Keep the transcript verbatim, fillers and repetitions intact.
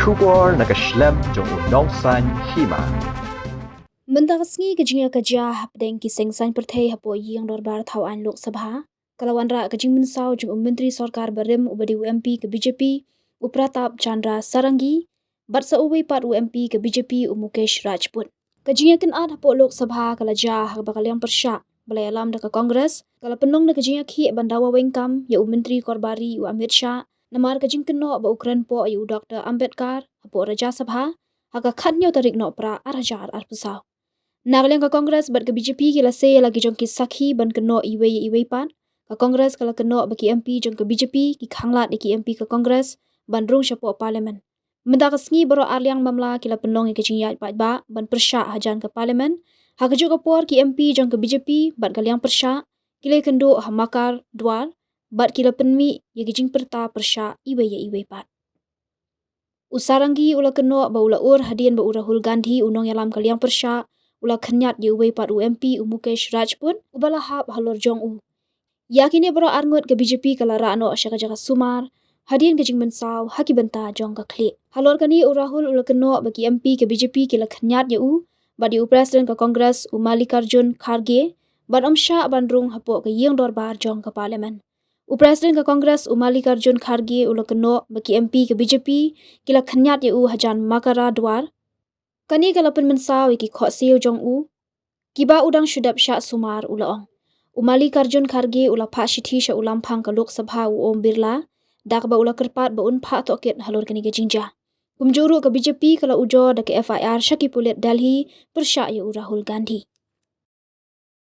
Khubor na ka shlem jong u Nongsaiñ Hima. Mynta ka sngi ka jingïakajia hapdeng ki seng saiñ pyrthei hapoh ïing dorbar thaw aiñ Lok Sabha ka la wanrah ka jingmynsaw jong u Myntri Sorkar barim uba dei u M P ka B J P, u Pratap Chandra Sarangi, bad sa uwei pat u M P ka B J P, u Mukesh Rajput. Ka jingïakynad hapoh Lok Sabha ka la jia ha kaba ka liang pyrshah ba la ïalam da ka Congress ka la pynlong da ka jingïakhih ban dawa weng kam ïa u Myntri Korbari u Amit Shah namar ka jingkynnoh ba u kren poh ïa u Doktor Ambedkar hapoh Rajya Sabha ha ka khathynñiew tarik Nohprah ar hajar arphew saw. Na ka liang ka Congress bad ka B J P ki la sei ïa la ki jong ki sakhi ban kynnoh iwei ïa iwei pat. Ka Congress ka la kynnoh ba ki M P jong ka B J P ki khanglad ïa ki M P ka Congress ban rung shapoh Parliament. Mynta ka sngi baroh arliang mamla ki la pynlong ïa ka jingïaid paidbah ban pyrshah hajan ka Parliament. Ha kajuh ka por ki M P jong ka B J P bad ka liang pyrshah ki la ïakynduh ha Makar Dwar bad ki la pynmih ïa ka jingpyrta pyrshah iwei ïa iwei pat. U Sarangi u la kynnoh ba u la ur hadien ba u Rahul Gandhi u nongïalam ka liang pyrshah u la khynñiat ïa uwei pat u M P u Mukesh Rajput uba la hap halor jong u. Ïa kine baroh arngut ka B J P ka la rah noh sha ka jaka sumar hadien ka jingmynsaw ha ki bynta jong ka khlieh. Halor kane u Rahul u la kynnoh ba ki M P ka B J P ki la khynñiat ïa u bad ïa u President ka Congress u Mallikarjun Kharge ban ym shah ban rung hapoh ka ïing dorbar jong ka Parliament. U President ka Congress u Mallikarjun Kharge u la kynnoh ba ki M P ka B J P ki la khynñiat ïa u hajan Makara Dwar. Kane ka la pynmynsaw ïa ki khohsiew jong u kiba u dang shu dep shah sumar, u la ong. U Mallikarjun Kharge u la phah shithi sha u lamphang ka Lok Sabha u Om Birla da kaba u la kyrpad ba un phah tohkit halor kane ka jingjia. Kumjuh ruh ka B J P ka la ujor da ka F I R sha ki pulit Delhi pyrshah ïa u Rahul Gandhi.